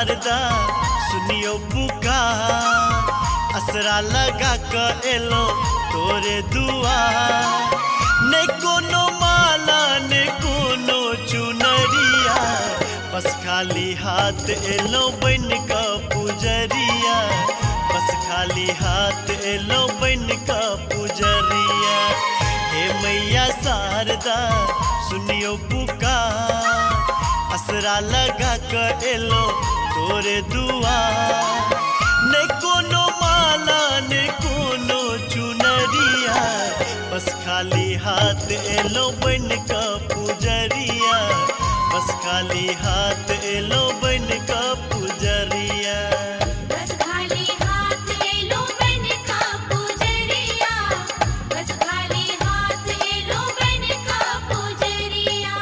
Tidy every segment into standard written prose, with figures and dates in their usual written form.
शारदा सुनियो पुकार, असरा लगा क एलो तोरे दुआर। ने कोनो माला ने कोनो चुनरिया, बस खाली हाथ एलो बन क पुजरिया, बस खाली हाथ एलो बन क पुजरिया। हे मैया शारदा सुनियो पुकार, असरा लगा क एलो तोरे दुआर। ने कोनो माला ने कोनो चुनरिया, बस खाली हाथ एलो बन क पुजरिया, बस खाली हाथ एलो बन क पुजरिया। बस खाली हाथ एलो बन का पुजरिया, बस खाली हाथ एलो बन का पुजरिया।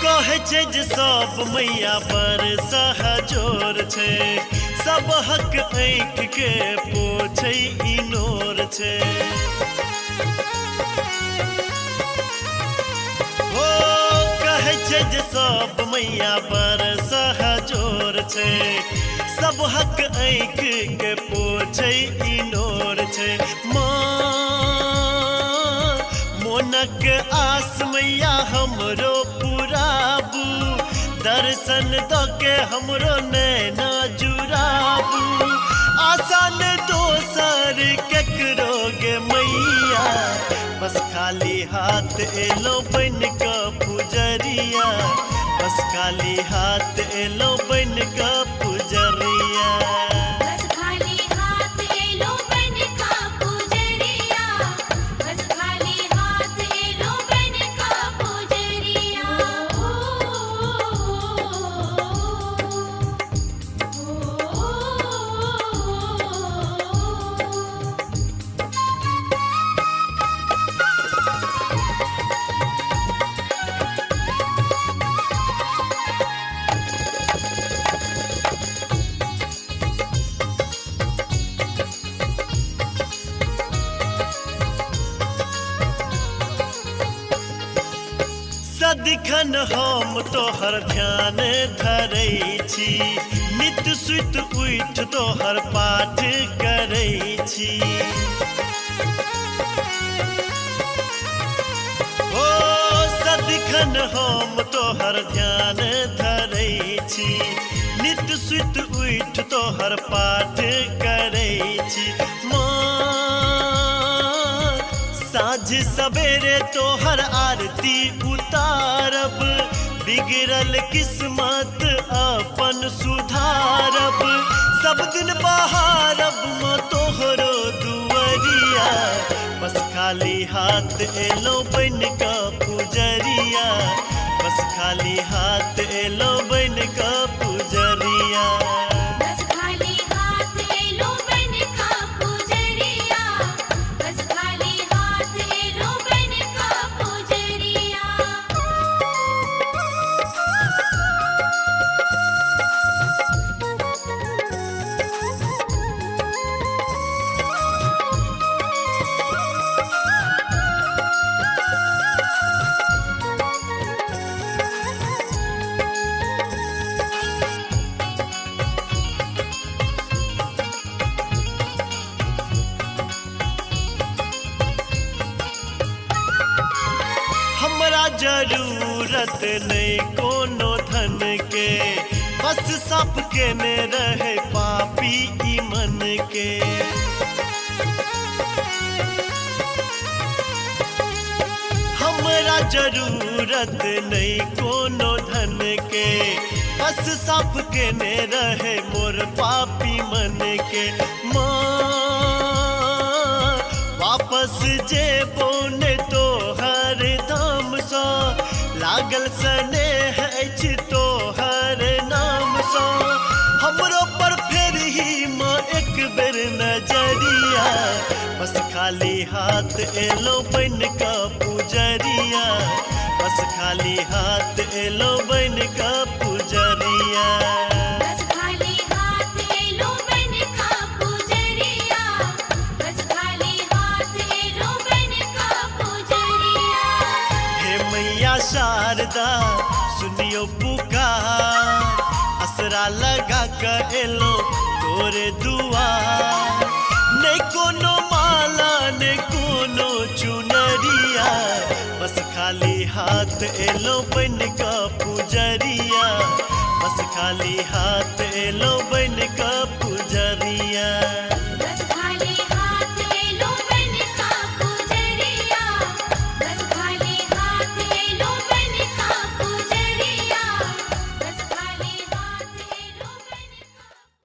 कहै छै जे सब मैया पर सहजोर छै, सब हक आँखि के पोछै इनोर छै। हो कहै छै जे सब मैया पर सहजोर छै, सब हक आँखि के पोछै इनोर छै। माँ मोनक आस मैया हमरो पुराबू, दर्शन दऽ के हमरो नैना जुराबू। आसान दोसर केकरो गे मैया, बस खाली हाथ एलो बन क पुजरिया, बस खाली हाथ एलो बन क पुजरिया। बस खाली हाथ एलो बन का पुजरिया, बस खाली हाथ एलो बन का पुजरिया। सदिखन हम तोहर ध्यान धरै छी, नित सुति उठि तोहर पाठ करै छी। हो सदिखन हम तोहर ध्यान धरै छी, नित सुति उठि तोहर पाठ करै छी। माँ साँझ सवेरे तोहर आरती उतारब, बिगड़ल किस्मत अपन सुधारब। सब दिन बहारब माँ तोहरो दुआरिया, बस खाली हाथ एलो बन क पुजरिया, बस खाली हाथ एलो बन क पुजरिया। बस खाली हाथ एलो बन का पुजरिया, बस खाली हाथ एलो बन का पुजरिया। हमरा जरूरत नहीं कोनो धन के, बस साफ केने रहे पापी ई मन के। हमरा जरूरत नहीं कोनो धन के, बस साफ केने रहे मोर पापी मन के। माँ वापस जेबो ने तोहर धाम सँ, लागल स्नेह अछि तोहर नाम सँ। हमरो पर फेर नजरिया, बस खाली हाथ एलो बन क पुजरिया, बस खाली हाथ एलो बन क पुजरिया। बस खाली हाथ एलो बन का पुजरिया, बस खाली हाथ एलो बन का पुजरिया। हे मैया शारदा सुनियो पुकार, असरा लगा कर एलो तोरे दुआर। नहीं कोनो माला ने कोनो चुनरिया, बस खाली हाथ एलो बन क पुजरिया, बस खाली हाथ एलो बन क पुजरिया।